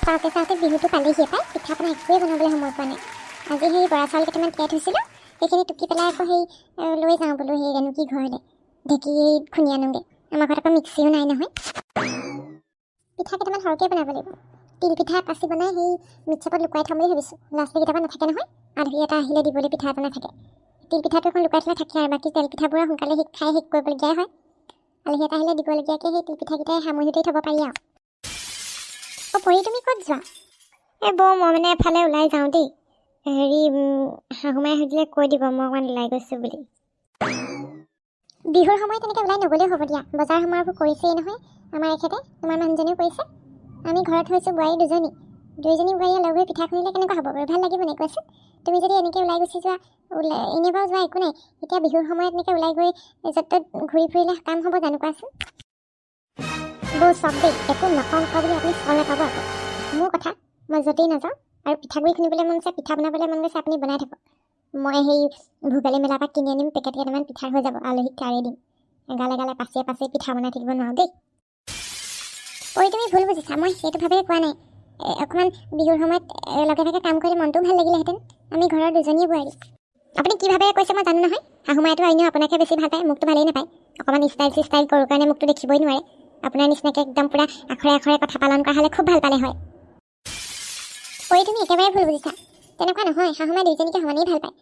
চাওঁতে চাওঁতে বিহুটো পালেহিয়ে পাই। পিঠা পনা একোৱেই বনাবলৈ সময় পোৱা নাই। আজি সেই বৰা চাউল কেইটামান তিয়াই থৈছিলোঁ, সেইখিনি টুকি পেলাই আকৌ সেই লৈ যাওঁ বোলো সেই ৰেণুকী ঘৰলৈ, ঢেঁকী খুন্দি আনোগৈ। আমাৰ ঘৰত আকৌ মিক্সিও নাই নহয়। পিঠা কেইটামান সৰহকৈ বনাব লাগিব। তিল পিঠা এপাচি বনাই সেই মিক্সাৰত লুকুৱাই থ'ম বুলি ভাবিছোঁ। ল'ৰা ছোৱালী কেইটামান নাথাকে নহয়, আলহী এটা আহিলে দিবলৈ পিঠা এটা নাথাকে। তিল পিঠাটো এখন লুকুৱাই থ'লে থাকে আৰু বাকী তেল পিঠাবোৰ সোনকালে শেষ খাই শেষ কৰিবলগীয়াই হয়। আলহী এটা আহিলে দিবলগীয়াকৈ সেই তিল পিঠাকেইটাই সামৰি থ'ব পাৰি আৰু। অ' পৰি, তুমি ক'ত যোৱা? এই বৌ, মই মানে এফালে ওলাই যাওঁ দেই। হেৰি, শাহুমাই সুধিলে কৈ দিব মই অকণমান ওলাই গৈছোঁ বুলি। বিহুৰ সময়ত তেনেকৈ ওলাই নগ'লেও হ'ব দিয়া। বজাৰ সমাৰবোৰ কৰিছেই নহয় আমাৰ এখেতে, তোমাৰ মানুহজনেও কৰিছে। আমি ঘৰত হৈছোঁ বোৱাৰী দুজনী। দুইজনী বোৱাৰীয়ে লগ হৈ পিঠা খুন্দিলে কেনেকুৱা হ'ব বাৰু? ভাল লাগিব নাই কোৱাচোন? তুমি যদি এনেকৈ ওলাই গুচি যোৱা, ওলাই এনেই বাৰু যোৱা একো নাই, এতিয়া বিহুৰ সময়ত এনেকৈ ওলাই গৈ য'ত ত'ত ঘূৰি ফুৰিলে কাম হ'ব জানো কোৱাচোন? বৌ, চাওক দেই, একো নকওঁ নকওঁ বুলি আপুনি চল নাপাব আকৌ। মোৰ কথা, মই য'তেই নাযাওঁ আৰু পিঠাগুড়ি খুন্দিবলৈ মন গৈছে, পিঠা বনাবলৈ মন গৈছে, আপুনি বনাই থাকক। মই সেই ভোগালী মেলাৰ পৰা কিনি আনিম পেকেট কেইটামান পিঠা, হৈ যাব, আলহীক তাৰে দিম। এগালে এগালে পাচিয়ে পাচিয়ে পিঠা বনাই থাকিব নোৱাৰোঁ দেই। পৰি, তুমি ভুল বুজিছা, মই সেইটো ভাৱেৰে কোৱা নাই। অকণমান বিহুৰ সময়ত লগে ভাগে কাম কৰিলে মনটোও ভাল লাগিলেহেঁতেন। আমি ঘৰৰ দুজনীয়ে বোৱাৰী। আপুনি কি ভাৱেৰে কৈছে মই জানো নহয়। শাহুমাইতো এনেও আপোনাকহে বেছি ভাল পায়, মোকতো ভালেই নাপায়। অকণমান ষ্টাইল চিষ্টাইল কৰোঁ কাৰণে মোকতো দেখিবই নোৱাৰে। আপোনাৰ নিচিনাকৈ একদম পূৰা আখৰে আখৰে কথা পালন কৰা হ'লে খুব ভাল পালে হয়। পৰি, তুমি একেবাৰে ভুল বুজিছা, তেনেকুৱা নহয়। শাহুমাই দুইজনীকে সমানেই ভাল পায়।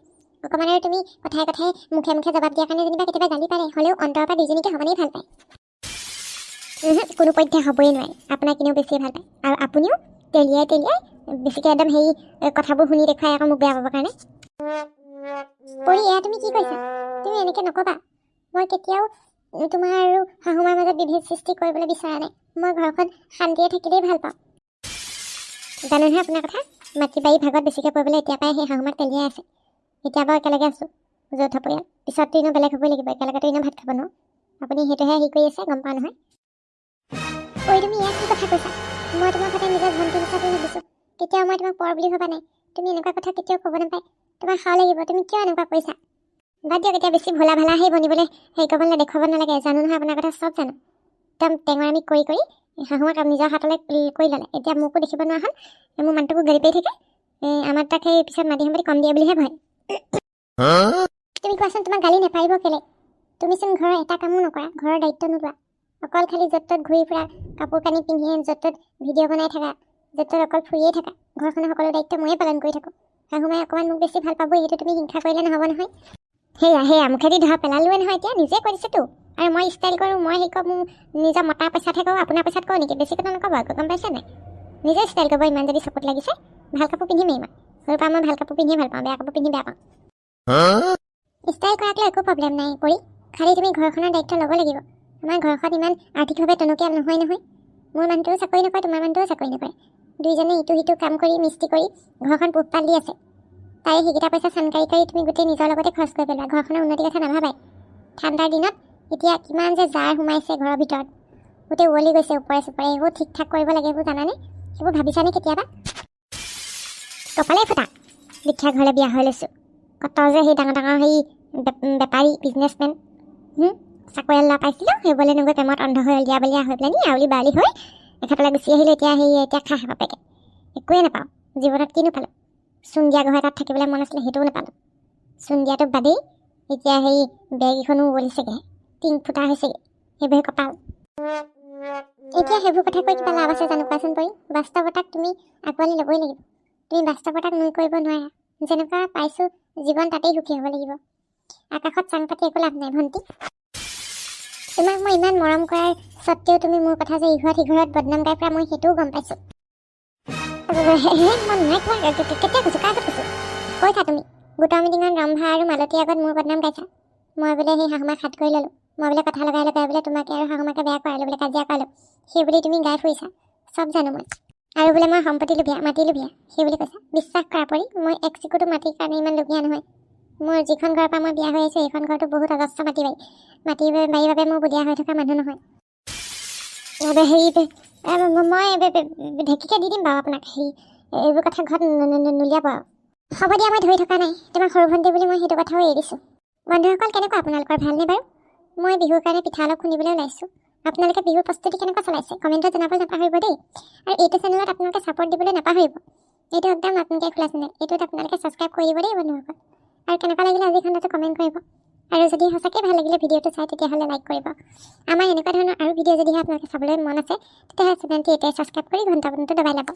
অকণমান আৰু তুমি কথাই কথাই মুখে মুখে জবাব দিয়াৰ কাৰণে যেনিবা কেতিয়াবা গালি পাৰে, হ'লেও অন্তৰৰ পৰা দুইজনীকে সমানেই ভাল পায়। কোনো পধ্যে হ'বই নোৱাৰে। আপোনাক এনেও বেছিয়ে ভাল পায় আৰু আপুনিও তেলিয়াই তেলিয়াই বেছিকৈ একদম সেই কথাবোৰ শুনি দেখুৱাই আকৌ মোক বেয়া পাবৰ কাৰণে। পৰি, এয়া তুমি কি কৈছা? তুমি এনেকৈ নক'বা। মই কেতিয়াও তোমাৰ আৰু শাহুমাৰ মাজত বিভেদ সৃষ্টি কৰিবলৈ বিচৰা নাই। মই ঘৰখন শান্তিৰে থাকিলেই ভাল পাওঁ। জানো নহয় আপোনাৰ কথা, মাটি বাৰী ভাগত বেছিকৈ পৰিবলৈ এতিয়াৰ পৰাই সেই শাহুমাক তেলিয়াই আছে। এতিয়া বাৰু একেলগে আছোঁ, যৌথ পৰিয়াল, পিছততো এনেও বেলেগ হ'বই লাগিব। একেলগেতো এনেও ভাত খাব নোৱাৰোঁ। আপুনি সেইটোহে হেৰি কৰি আছে, গম পাওঁ নহয়। পৰি, তুমি ইয়াত কি কথা কৈছা? মই তোমাক সদায় নিজৰ ভণ্টি হিচাপে ভাবিছোঁ। কেতিয়াও মই তোমাক পৰ বুলি ভবা নাই। তুমি এনেকুৱা কথা কেতিয়াও ক'ব নাপায়। তোমাৰ সাও লাগিব। তুমি কিয় এনেকুৱা কৰিছা? বাদ দিয়ক, এতিয়া বেছি ভোলা ভালা সেই বনিবলৈ হেৰি কৰিব নালাগে, দেখুৱাব নালাগে। জানো নহয় আপোনাৰ কথা, চব জানো। একদম টেঙৰামি কৰি কৰি শাহুমাক নিজৰ হাতলৈ কৰি ল'লে। এতিয়া মোকো দেখিব নোৱাৰা হ'ল, মোৰ মানুহটোকো গালি পাৰি থাকে। এই আমাৰ তাক সেই পিছত মাটি সম্পত্তি কম দিয়ে বুলিহে ভয়। তুমি কোৱাচোন, তোমাক গালি নাপাৰিব কেলে? তুমিচোন ঘৰৰ এটা কামো নকৰা, ঘৰৰ দায়িত্ব নোলোৱা। অকল খালি য'ত ত'ত ঘূৰি ফুৰা, কাপোৰ কানি পিন্ধিয়ে য'ত ত'ত ভিডিঅ' বনাই থাকা, য'ত ত'ত অকল ফুৰিয়ে থাকা। ঘৰখনৰ সকলো দায়িত্ব ময়ে পালন কৰি থাকোঁ। শাহুমাই অকণমান মোক বেছি ভাল পাবই, সেইটো তুমি হিংসা কৰিলে নহ'ব নহয়। সেয়া সেয়া মুখেদি ধৰা পেলালোৱে নহয়, এতিয়া নিজে কৈ দিছেতো। আৰু মই ষ্টাইল কৰোঁ, মই হেৰি কৰোঁ, মোৰ নিজৰ মতা পইচাতহে কৰোঁ, আপোনাৰ পইচাত কৰোঁ নেকি? বেছি কথা নক'ব আকৌ, গম পাইছে নাই? নিজে ষ্টাইল কৰিব ইমান যদি চকুত লাগিছে। ভাল কাপোৰ পিন্ধিমেই মই। সৰুৰ পৰা মই ভাল কাপোৰ পিন্ধিয়ে ভাল পাওঁ, বেয়া কাপোৰ পিন্ধি বেয়া পাওঁ। ষ্টাইল কৰাক লৈ একো প্ৰব্লেম নাই পৰি, খালি তুমি ঘৰখনৰ দায়িত্ব ল'ব লাগিব। আমাৰ ঘৰখন ইমান আৰ্থিকভাৱে টনকিয়াল নহয় নহয়। মোৰ মানুহটোও চাকৰি নকৰে, তোমাৰ মানুহটোও চাকৰি নকৰে। দুইজনে ইটো সিটো কাম কৰি মিস্ত্ৰী কৰি ঘৰখন পোহপাল দি আছে। তাৰে সেইকেইটা পইচা চানকাৰি কৰি তুমি গোটেই নিজৰ লগতে খৰচ কৰি পেলোৱা, ঘৰখনৰ উন্নতিৰ কথা নাভাবাই। ঠাণ্ডাৰ দিনত এতিয়া কিমান যে জাৰ সোমাইছে ঘৰৰ ভিতৰত, গোটেই উৱলি গৈছে ওপৰে চোপৰে। এইবোৰ ঠিক ঠাক কৰিব লাগে, এইবোৰ জানানে? সেইবোৰ ভাবিছানে কেতিয়াবা? কপালেই ফুটা, দুখীয়া ঘৰলৈ বিয়া হৈ লৈছোঁ। কত যে সেই ডাঙৰ ডাঙৰ সেই বেপাৰী, বিজনেছমেন, চাকৰিয়াল ল'ৰা পাইছিলোঁ, সেইবোৰলৈ নগৈ প্ৰেমত অন্ধ হৈ অলিয়া বলিয়া হৈ পেলানি আউলি বাউলি হৈ এখেতলৈ গুচি আহিলোঁ। এতিয়া সেই এতিয়া খা বাপেকে একোৱে নাপাওঁ। জীৱনত কিনো পালোঁ? চূণ দিয়া ঘৰ এটাত থাকিবলৈ মন আছিলে, সেইটোও নাপালোঁ। চূণ দিয়াটো বাদেই, এতিয়া সেই বেৰকেইখনো উৱলিছেগৈ, টিং ফুটা হৈছেগৈ। সেইবোৰে কপাল। এতিয়া সেইবোৰ কথা কৈ কিবা লাভ আছে জানো কোৱাচোন পৰি? বাস্তৱতাক তুমি আঁকোৱালি ল'বই লাগিব। তুমি বাস্তৱতাক নুই কৰিব নোৱাৰা। যেনেকুৱা পাইছোঁ জীৱন, তাতেই সুখী হ'ব লাগিব। আকাশত চাং পাতি একো লাভ নাই ভণ্টি। তোমাক মই ইমান মৰম কৰাৰ স্বত্তেও তুমি মোৰ কথা যে ইঘৰত সিঘৰত বদনাম গাই ফুৰা, মই সেইটোও গম পাইছোঁ। মই নাই কোৱা। কেতিয়া কৈছোঁ? কাৰ আগত কৈছোঁ? কৈছা তুমি গোটৰ মিটিঙত ৰম্ভা আৰু মালতীৰ আগত মোৰ বদনাম গাইছা। মই বোলে সেই শাহুমাক হাত কৰি ল'লোঁ, মই বোলে কথা লগাই লগাই বোলে তোমাকে আৰু শাহুমাকে বেয়া কৰালোঁ বোলে, কাজিয়া কৰালোঁ, সেই বুলি তুমি গাই ফুৰিছা। চব জানো মই। আৰু বোলে মই সম্পত্তি লোভীয়া, মাটি লোভীয়া, সেই বুলি কৈছা। বিশ্বাস কৰা পৰি, মই এক চিকুটো মাটিৰ কাৰণে ইমান লোভীয়া নহয়। মোৰ যিখন ঘৰৰ পৰা মই বিয়া হৈ আহিছোঁ, সেইখন ঘৰটো বহুত অজস্ৰ মাটি বাৰী। মাটি বাৰীৰ বাবে মোৰ বলিয়া হৈ থকা মানুহ নহয়। হেৰি, মই ঢেঁকীকে দি দিম বাৰু আপোনাক। হেৰি, এইবোৰ কথা ঘৰত নুলিয়াব আৰু। হ'ব দিয়া, মই ধৰি থকা নাই। তোমাৰ সৰু ভণ্টি বুলি মই সেইটো কথাও এৰি দিছোঁ। বন্ধুসকল, কেনেকুৱা আপোনালোকৰ, ভালনে বাৰু? মই বিহুৰ কাৰণে পিঠা অলপ খুন্দিবলৈ ওলাইছোঁ। আপোনালোকে বিহুৰ প্ৰস্তুতি কেনেকুৱা চলাইছে, কমেণ্টত জনাবলৈ নাপাহৰিব দেই। আৰু এইটো চেনেলত আপোনালোকে ছাপৰ্ট দিবলৈ নাপাহৰিব। এইটো একদম নতুনকৈ খোলা চেনেল। এইটোত আপোনালোকে ছাবস্ক্ৰাইব কৰি দিব দেই বন্ধুসকল। আৰু কেনেকুৱা লাগিলে আজিৰ খণ্ডটো কমেণ্ট কৰিব। আৰু যদি সঁচাকৈ ভাল লাগিলে ভিডিঅ'টো চাই, তেতিয়াহ'লে লাইক কৰিব। আমাৰ এনেকুৱা ধৰণৰ আৰু ভিডিঅ' যদিহে আপোনালোকে চাবলৈ মন আছে, তেতিয়াহ'লে চেনেলটি এতিয়াই ছাবস্ক্ৰাইব কৰি ঘণ্টা বটনটো দবাই ল'ব।